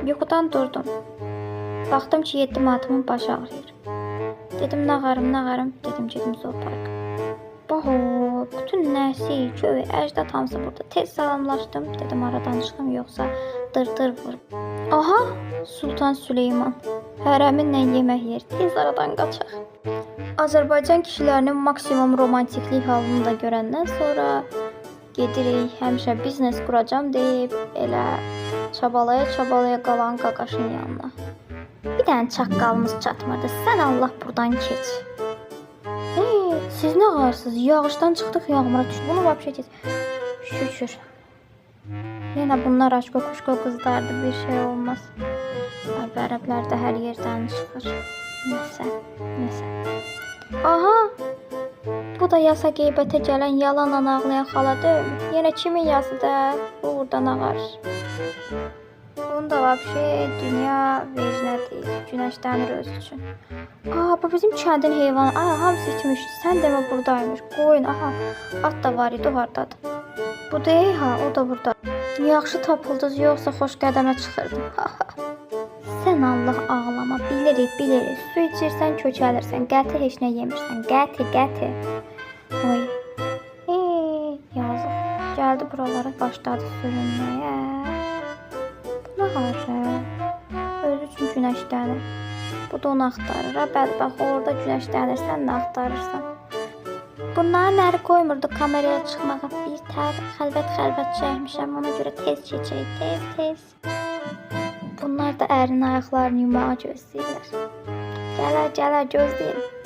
Yuxudan durdum. Baxdım ki, 7 manatımın başı ağrıyır. Dedim, nağarım, nağarım. Dedim, gedim zooparka. Bax o, bütün nəsil, köy, əcdad hamısı burada. Tez salamlaşdım. Dedim, aradan çıxım, yoxsa dırdır vur. Aha, Sultan Süleyman. Hərəminlə yemək yer. Tez aradan qaçaq. Azərbaycan kişilərinin maksimum romantiklik halını da görəndən sonra gedirik, həmişə biznes quracam deyib elə çabalaya-çabalaya qalan qaqaşın yanına. Bir dənə çaqqalımız çatmırdı. Sən Allah burdan keç. Hey, siz nə ağarsınız? Yağışdan çıxdıq, yağmura düşdük. Bunu vəbşə keç. Şükür. Yenə bunlar aşko kuşko qızlardır, bir şey olmaz. Ay, ərəblər də hər yerdən çıxır. Nəsə, nəsə. Aha! Bu da yasa qeybətə gələn yalanla ağlayan xala deyil. Yenə kimin yası da bu buradan ağar. Bunun da vəbşə dünya vecnə deyil. Günəşlənir özü üçün. Aa, bu bizim kəndin heyvanı. Aa, hamısı itmiş. Sən demə buradaymış. Qoyun, aha. At da var idi, o hardadır? Bu deyil ha, o da burada. Yaxşı tapıldınız, yoxsa xoş qədəmə çıxırdım. Sən Allah ağlama, bilirik, bilirik. Su içirsən, kökəlirsən, qəti heç nə yemirsən. Qəti, qəti. Oy. Yazıq. Gəldi buralara, başladı sürünməyə. Bu nə harca? Özü üçün günəşlənir. Bu da onu axtarır. Ha, bədbəxt, orada günəşlənirsən, nə axtarırsan? Bunların əri qoymurdu kameraya çıxmağa. Bir tər xəlvət-xəlvət çəkmişəm. Ona görə tez keçək, tez, tez. Bunlar da ərinin ayaqlarını yumağa gözləyirlər. Gələr, gələr, gözləyin.